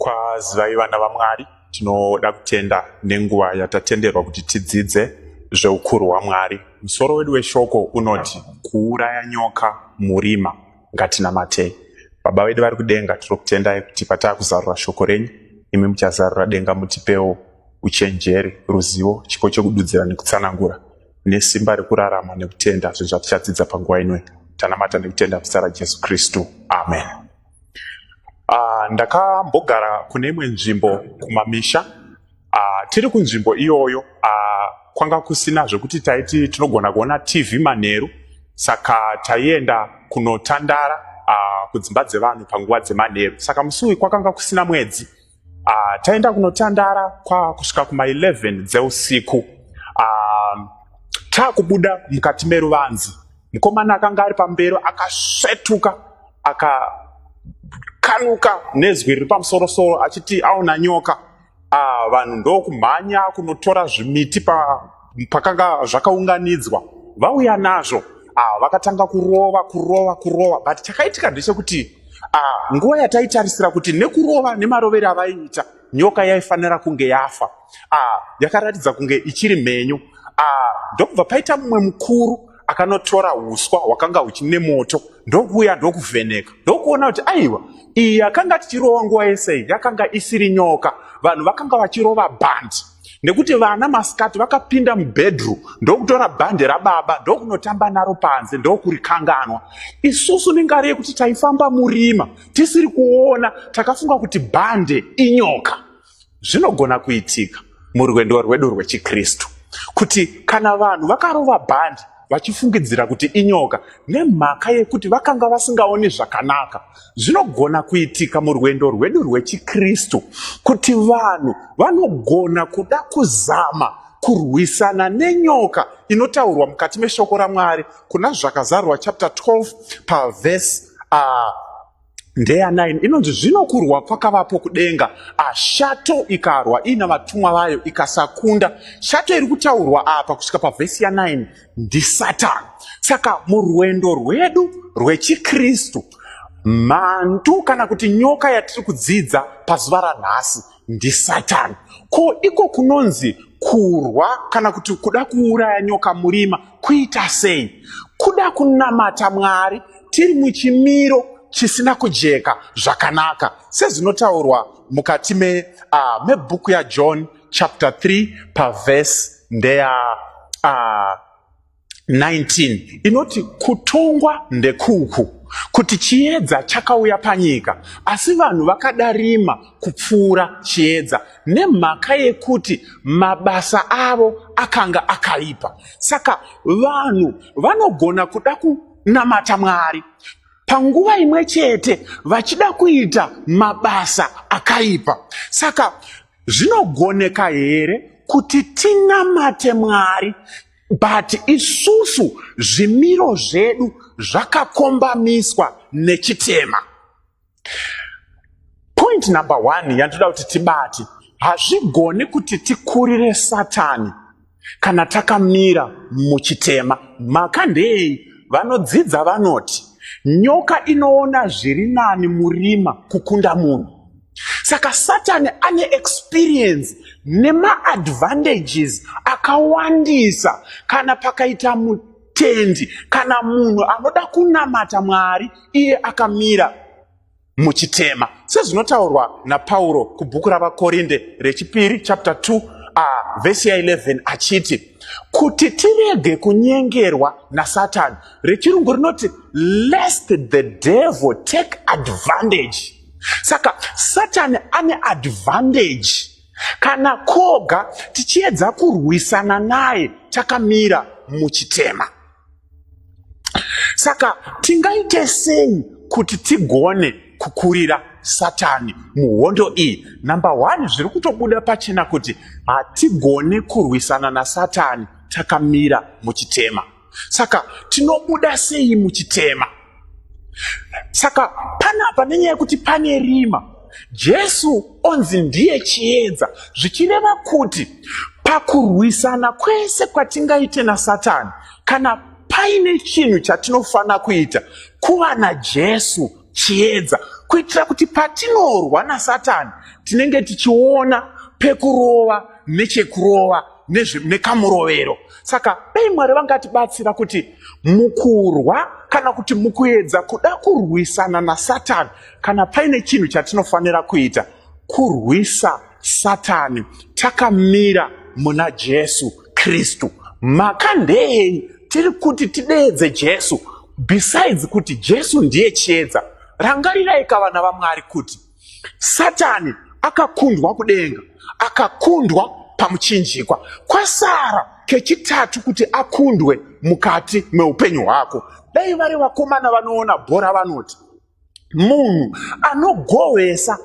Kwazivai vana vaMwari, tinoda kutenda nenguva yatatenderwa kuti tidzidze zveukuru hwaMwari. Musoro wedu weshoko unoti kuuraya nyoka murima. Ngatinamatei. Baba vedu vari kudenga, tiri kutendai kuti patakuzarura shoko renyu, imi muchazarura denga mutipewo uchenjeri, ruzivo, chipo chekududzira nekutsanangura nesimba rekurarama nekutenda zvinhu zvatichadzidza panguva ino. Tanamata nekutenda muzita raJesu Kristu. Amen. Ndakambogara kune imwe nzvimbo kumamisha. Tiri kunzvimbo iyoyo kwanga kusina zvekuti taiti tinogona kuona TV manheru, saka taienda kunotandara kudzimba dzevanhu panguva dzemanheru. Saka musi uyu kwakanga kusina mwedzi. Taenda kunotandara kwa kusvika kuma 11 dzeusiku. Takubuda mukati meruvanzi, mukomana akanga ari pamberi akasvetuka akakanuka nezwi riri pamusorosoro achiti aona nyoka. Vanhu ndokumhanya kunotora zvimiti pakanga zvakaunganidzwa, vauya nazvo. Vakatanga kurova kurova kurova, but chakaitika ndechekuti nguva yataitarisira kuti nekurova nemarovero avaiita nyoka yaifanira kunge yafa, yakaratidza kunge ichiri mhenyu. Ndokubva paita mumwe mukuru akanotora uswa hwakanga huchine moto, ndokuuya ndokuvheneka, ndokuona kuti aiwa, iyi yakanga tichirova nguva yese iyi yakanga isiri nyoka. Vanhu vakanga vachirova bhandi, nekuti vana masikati vakapinda mubhedru ndokutora bhandi rababa ndokunotamba naro panze ndokurikanganwa. Isusu nengari yekuti taifamba murima tisiri kuona, takafunga kuti bhande inyoka. Zvinogona kuitika murwendo rwedu rwechiKristu kuti kana vanhu vakarova bhandi vachifungidzira kuti inyoka nemhaka yekuti vakanga vasingaoni zvakanaka, zvinogona kuitika murwendo rwedu rwechiKristu kuti vanhu vanogona kuda kuzama kurwisana nenyoka inotaurwa mukati meshoko raMwari kuna Zvakazarurwa chapter 12 pavhesi ndeya 9 inonzi, zvino kurwa kwakavapo kudenga, shato ikarwa iina vatumwa vayo ikasakunda. Shato iri kutaurwa apa kusvika pavhesi ya9 ndiSatani. Saka murwendo rwedu rwechiKristu, mhandu kana kuti nyoka yatiri kudzidza pazuva ranhasi ndiSatani. Ko iko kunonzi kurwa kana kuti kuda kuuraya nyoka murima kuita sei? Kuda kunamata Mwari tiri muchimiro chisina kujeka zvakanaka, sezvinotaurwa mukati mebhuku yaJohn chapter 3 pavhesi ndeya 19 inoti, kutongwa ndekuku, kuti chiedza chakauya panyika, asi vanhu vakada rima kupfuura chiedza, nemhaka yekuti mabasa avo akanga akaipa. Saka vanhu vanogona kuda kunamata Mwari panguva imwe chete vachida kuita mabasa akaipa. Saka zvinogoneka here kuti tinamate Mwari but isusu zvimiro zvedu zvakakombamiswa nechitema? Point number 1 yandoda kuti tibate, hazvigoni kuti tikurire Satani kana takamira muchitema. Mhaka ndei? Vanodzidza vanoti nyoka inoona zviri nani murima kukunda munhu. Saka Satani ane experience nemaadvantages akawandisa kana pakaita mutendi kana munhu anoda kunamata Mwari iye akamira muchitema, sezvinotaurwa naPauro kubhuku ravaKorinde rechipiri chapter 2 vhesi ya11 achiti kuti tirege kunyengerwa naSatani. Rechirungu rinoti lest the devil take advantage. Saka Satani ane advantage kana koga tichiedza kurwisana naye takamira muchitema. Saka tingaite sei kuti tigone kukurira Satani muhondo iyi? Namba 1, zviri kutobuda pachena kuti hatigone kurwisana naSatani takamira muchitema. Saka tinobuda sei muchitema? Saka panapa nenyaya yekuti pane rima, Jesu onzi ndiye chiedza, zvichireva kuti pakurwisana kwese kwatingaite naSatani, kana paine chinhu chatinofanira kuita, kuva naJesu chiedza. Kuitira kuti patinorwa naSatani tinenge tichiona pekurova nechekurova nekamurovero. Saka dai Mwari vangatibatsira kuti mukurwa kana kuti mukuedza kuda kurwisana naSatani, kana paine chinhu chatinofanira kuita, kurwisa Satani takamira muna Jesu Kristu. Mhaka ndeyei tiri kuti tideedze Jesu besides kuti Jesu ndiye chiedza? Rangarirai kavana vaMwari kuti Satani akakundwa kudenga, akakundwa pamuchinjikwa. Kwasara kechitatu kuti akundwe mukati meupenyu hwako. Dai vari vakomana vanoona bhora vanoti munhu anogohwesa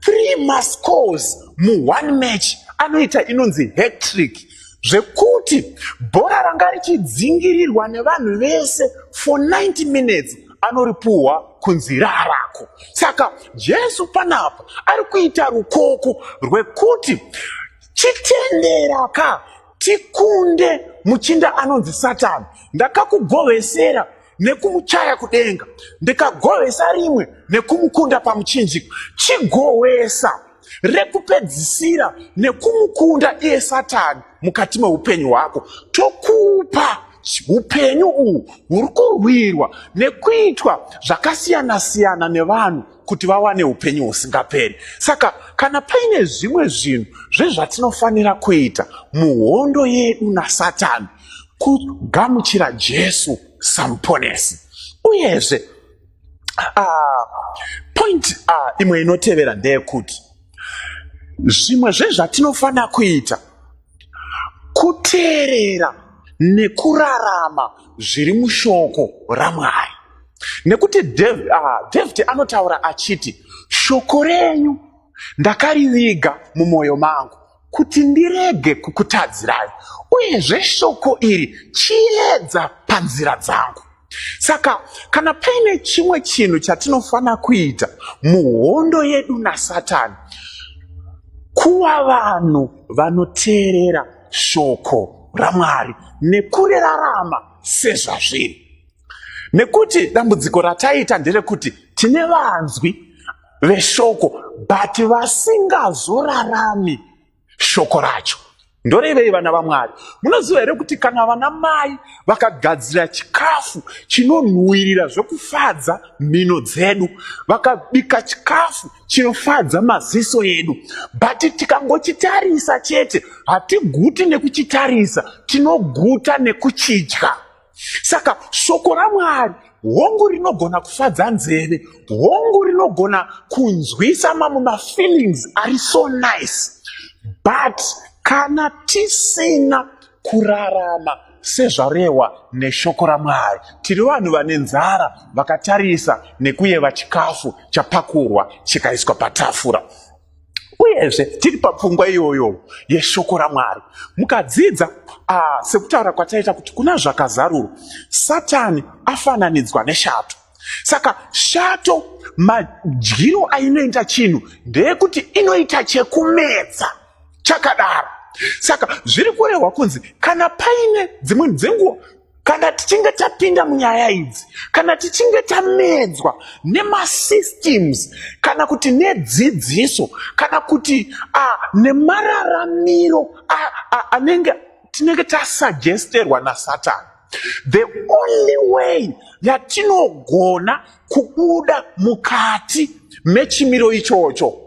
3 mascores muone match anoita inonzi hat-trick, zvekuti bhora ranga richidzingirirwa nevanhu vese for 90 minutes anoripuhwa kunzi rarako. Saka Jesu panapa ari kuita rukoko rwekuti chitendera ka tikunde muchinda anonzi Satani. Ndakakugohwesera nekumuchaya kudenga, ndikagohwesa rimwe nekumukunda pamuchinjiko. Chigohwesa rekupedzisira nekumukunda iye Satani mukati meupenyu hwako, tokupa upenyu uhu huri kurwirwa nekuitwa zvakasiyana-siyana nevanhu kuti vawane upenyu husingaperi. Saka kana paine zvimwe zvinhu zvezvatinofanira kuita muhondo yedu naSatani, kugamuchira Jesu samuponesi. Uyezve point imwe inotevera ndeyekuti zvimwe zvezvatinofanira kuita kuteerera nekurarama zviri mushoko raMwari. Nekuti David anotaura achiti, shoko renyu ndakariviga mumwoyo mangu kuti ndirege kukutadzirai, uyezve shoko iri chiedza panzira dzangu. Saka kana paine chimwe chinhu chatinofanira kuita muhondo yedu naSatani, kuva vanhu vanoteerera shoko raMwari nekurarama sezvazviri. Nekuti dambudziko rataita nderekuti tine vanzwi veshoko but vasingazorarami shoko racho. Ndorevei vana vaMwari? Munoziva here kuti kana vana mai vakagadzira chikafu chinonhuwirira zvekufadza mhino dzedu, vakabika chikafu chinofadza maziso edu, but tikangochitarisa chete hatiguti nekuchitarisa, tinoguta nekuchidya. Saka shoko raMwari hongu rinogona kufadza nzeve, hongu rinogona kunzwisa mamwe mafeelings ari so nice, but kana tisina kurarama sezvarehwa neshoko raMwari, tiri vanhu vane nzara vakatarisa nekuyeva chikafu chapakurwa chikaiswa patafura. Uyezve tiri papfungwa iyoyo yeshoko raMwari, mukadzidza sekutaura kwataita kuti kuna zvakazarurwa, Satani afananidzwa neshato. Saka shato madyiro ainoita chinhu ndeyekuti inoita chekumedza chakadaro. Saka zviri kurehwa kunzi kana paine dzimweni dzenguva, kana tichinge tapinda munyaya idzi, kana tichinge tamedzwa nemasystems kana kuti nedzidziso kana kuti nemararamiro anenge tinenge tasuggesterwa naSatani, the only way yatinogona kubuda mukati mechimiro ichocho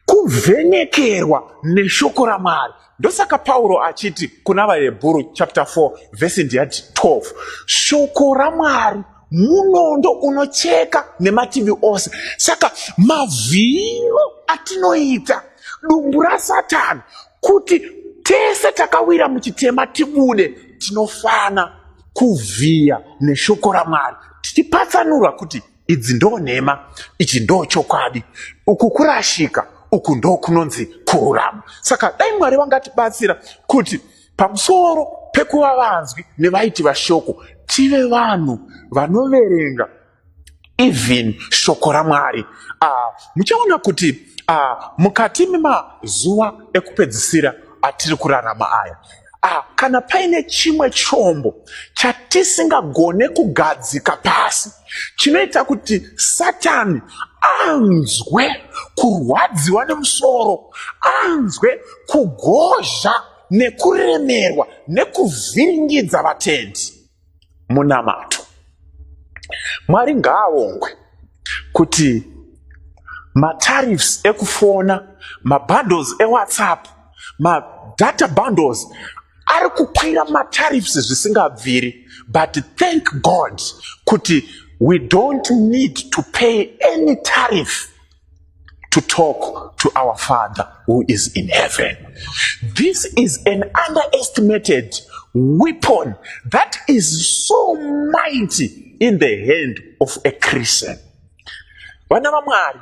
kuvhenekerwa neshoko raMwari. Ndosaka Pauro achiti kuna vaHebhuru chapter 4 vhesi ndiyati 12, shoko raMwari munondo unocheka nemativi ose. Saka mavhiro atinoita dumbu raSatani kuti tese takawira muchitema tibude, tinofana kuvhiya neshoko raMwari tichipatsanura kuti idzi ndo nhema, ichi ndo chokwadi, uku kurashika, uku ndo kunonzi kururama. Saka dai Mwari vangatibatsira kuti pamusoro pekuva vanzwi nevaiti vashoko, tive vanhu vanoverenga even shoko raMwari. Muchaona kuti mukati memazuva ekupedzisira atiri kurarama aya, Ah, kana paine chimwe chombo chatisingagone kugadzika pasi chinoita kuti Satani anzwe kurwadziwa nemusoro, anzwe kugozha nekuremerwa nekuvhiringidza vatendi, munamato. Mwari ngaavongwe kuti matariffs ekufona, mabundles eWhatsApp, madata bundles ari kukwira matariffs zvisingabviri, but thank God kuti we don't need to pay any tariff to talk to our Father who is in heaven. This is an underestimated weapon that is so mighty in the hand of a Christian. Vana vaMwari,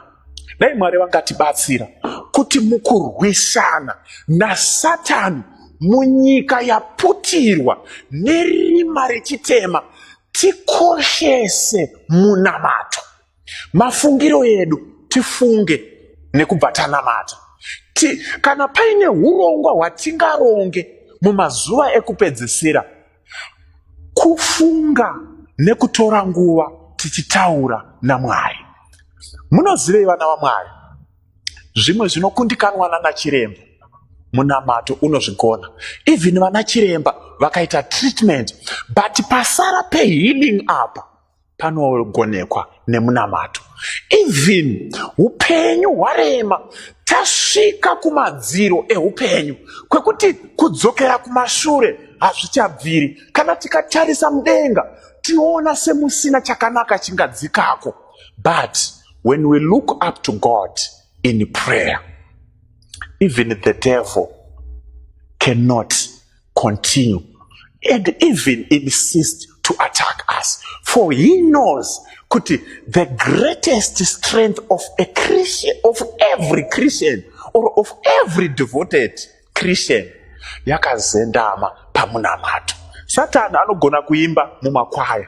dai Mwari vangatibatsira kuti mukurwisana naSatani munyika yaputirwa nerima rechitema, tikoshese munamato. Mafungiro edu tifunge nekubva tanamata. Kana paine hurongwa hwatingaronge mumazuva ekupedzisira, kufunga nekutora nguva tichitaura naMwari. Munozivei vana vaMwari, zvimwe zvinokundikanwa nana chiremba, munamato unozvigona. Even vana chiremba vakaita treatment, but pasara pehealing apa panogonekwa nemunamato. Even upenyu hwarema, tasvika kumadziro eupenyu kwekuti kudzokera kumashure hazvichabviri. Kana tikatarisa mudenga tinoona semusina chakanaka chingadzikako, but when we look up to God in prayer, even the devil cannot continue and even insist to attack us, for he knows kuti the greatest strength of a Christian, of every Christian or of every devoted Christian, yakazendama pamunamato. Satani anogona kuimba mumakwaya,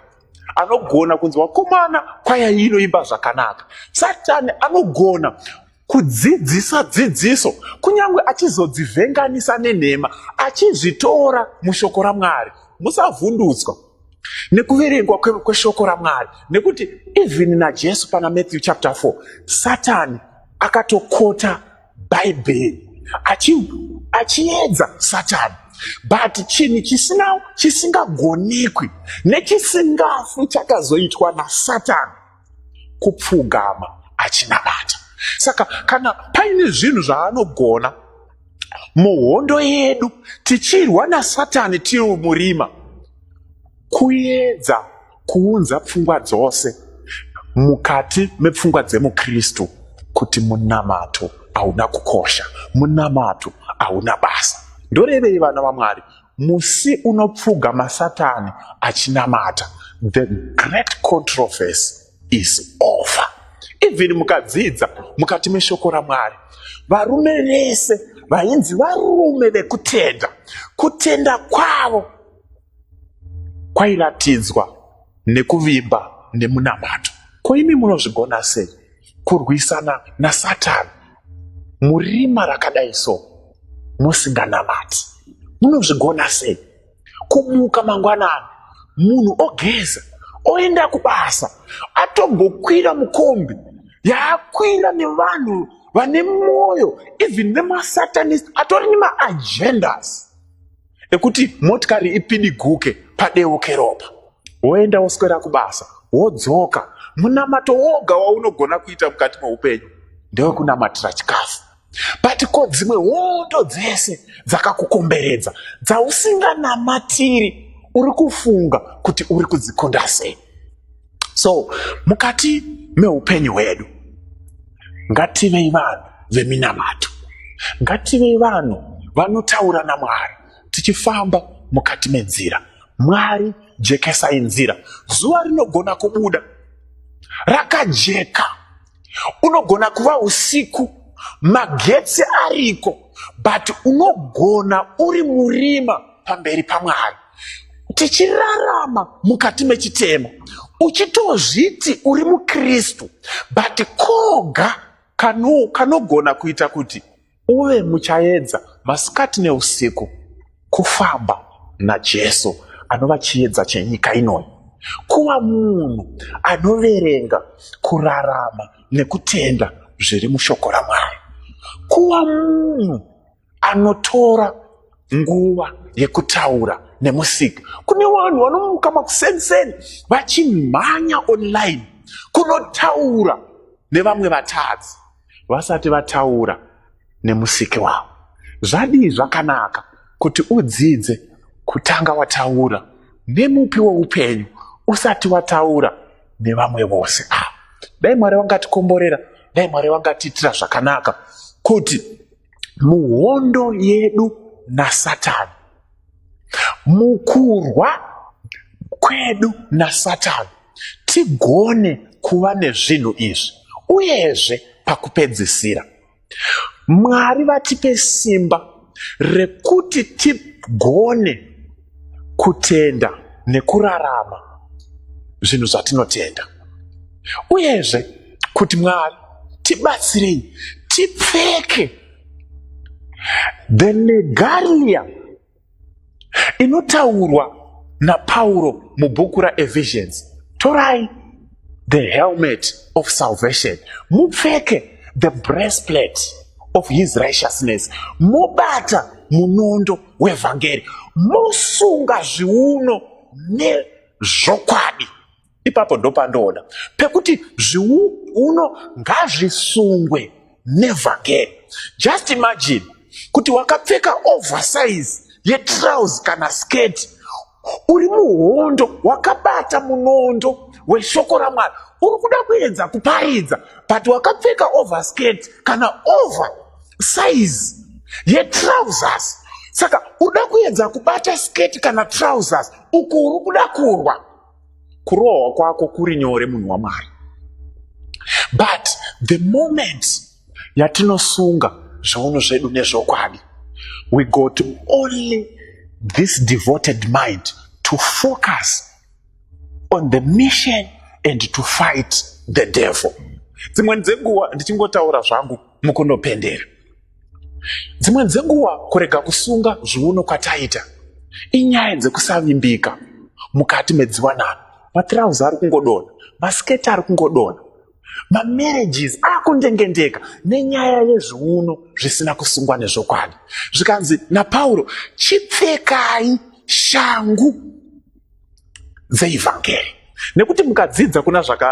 anogona kunzi wakomana kwaya iyi inoimba zvakanaka. Satani anogona kudzidzisa dzidziso, kunyange achizodzivhenganisa nenhema achizvitora mushoko raMwari. Musavhundutswa nekuverengwa kweshoko raMwari, nekuti even naJesu pana Matthew chapter 4, Satani akatokota Bhaibheri achiedza Satani. But chinhu chisina chisingagonekwi nechisingafi chakazoitwa naSatani kupfugama achinamata. Saka kana paine zvinhu zvaanogona muhondo yedu tichirwa naSatani tiri murima, kuedza kuunza pfungwa dzose mukati mepfungwa dzemuKristu kuti munamato hauna kukosha, munamato hauna basa. Ndorevei vana vaMwari? Musi unopfugama Satani achinamata, the great controversy is over. Even mukadzidza mukati meshoko raMwari, varume vese vainzi varume vekutenda, kutenda kwavo kwairatidzwa nekuvimba nemunamato. Ko imi munozvigona sei kurwisana naSatani murima rakadai so musinganamati? Munozvigona sei kumuka mangwanani, munhu ogeza oenda kubasa, atombokwira mukombi yaakwira nevanhu vane mwoyo, even nemasatanist atori nemaagendas ekuti motikari ipidiguke padeuke ropa, woenda woswera kubasa, wodzoka? Munamato woga waunogona kuita mukati meupenyu ndewekunamatira chikafu, but ko dzimwe hondo dzese dzakakukomberedza dzausinganamatiri, uri kufunga kuti uri kudzikunda sei? So mukati meupenyu hwedu ngativei vanhu veminamato, ngativei vanhu vanotaura naMwari tichifamba mukati menzira. Mwari, jekesai nzira. Zuva rinogona kubuda rakajeka, unogona kuva usiku magetsi ariko, but unogona uri murima pamberi paMwari, tichirarama mukati mechitema, uchitozviti uri muKristu, but koga kanogona kuita kuti uve muchaedza masikati neusiku. Kufamba naJesu anova chiedza chenyika inoyi. Kuva munhu anoverenga, kurarama nekutenda zviri mushoko raMwari. Kuva munhu anotora nguva yekutaura nemusiki. Kune vanhu vanomuka makuseniseni vachimhanya online kunotaura nevamwe vatadzi vasati vataura nemusiki wavo. Zvadii zvakanaka kuti udzidze kutanga wataura nemupi weupenyu usati wataura nevamwe vose ava. Dai Mwari vangatikomborera, dai Mwari vangatiitira zvakanaka kuti muhondo yedu naSatani, mukurwa kwedu naSatani, tigone kuva nezvinhu izvi. Uyezve pakupedzisira, Mwari vatipe simba rekuti tigone kutenda nekurarama zvinhu zvatinotenda. Uyezve kuti Mwari tibatsirei tipfeke the legalia inotaurwa naPauro mubhuku raEphesians. Torai the helmet of salvation, mupfeke the breastplate of his righteousness, mobata munondo wevhangeri, mosunga zviuno nezvokwadi. Ipapo ndopandoona pekuti zviuno ngazvisungwe nevhangeri. Just imagine kuti wakapfeka oversize yetrouse kana skirt, uri muhondo, wakabata munondo weshoko raMwari, uri kuda kuedza kuparidza, but wakapfeka overskirt kana over size yetrousers. Saka uda kuedza kubata skirt kana trousers uku uri kuda kurwa. Kurohwa kwako kuri nyore, munhu waMwari. But the moment yatinosunga zviuno zvedu nezvokwadi, we got only this devoted mind to focus on the mission and to fight the devil. Dzimweni dzenguva, ndichingotaura zvangu mukunopendera, dzimweni dzenguva kurega kusunga zviuno kwataita inyaya dzekusavimbika mukati medziwanano. Matirauzi ari kungodonha, masiketi ari kungodonha, mamarriages akundengendeka nenyaya yezviuno zvisina kusungwa nezvokwadi. Zvikanzi naPauro, chipfekai shangu dzeivhangeri, nekuti mukadzidza kuna zvaka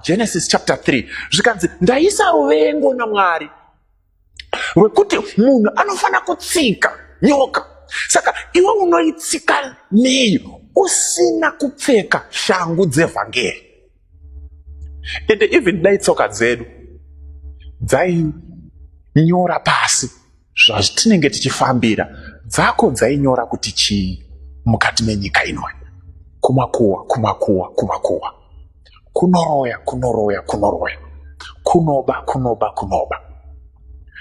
Genesis chapter 3, zvikanzi ndaisa ruvengo naMwari rwekuti munhu anofanira kutsika nyoka. Saka iwe unoitsika nei usina kupfeka shangu dzevhangeri? Ende even dai tsoka dzedu dzainyora pasi zvatinenge tichifambira, dzako dzainyora kuti chii mukati menyika inoyi? Kumakuwa, kumakuwa, kumakuwa, kunoroya, kunoroya, kunoroya, kunoba, kunoba, kunoba.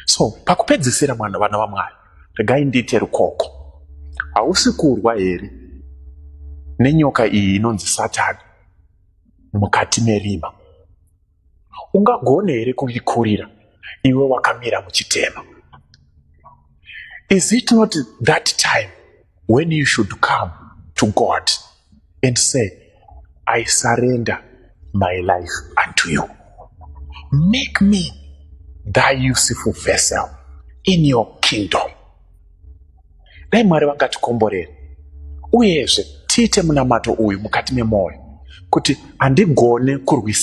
So pakupedzisira, mwana, vana vaMwari, regai ndiite rukoko. Hausi kurwa here nenyoka iyi inonzi Satani mukati merima? Ungagone here kuikurira iwe wakamira muchitema? Is it not that time when you should come to God and say, "I surrender my life unto you. Make me thy useful vessel in your kingdom"? Dai Mwari vangatikomborera, uyezve tiite munamato uyu mukati memwoyo kuti handigone kurwisa.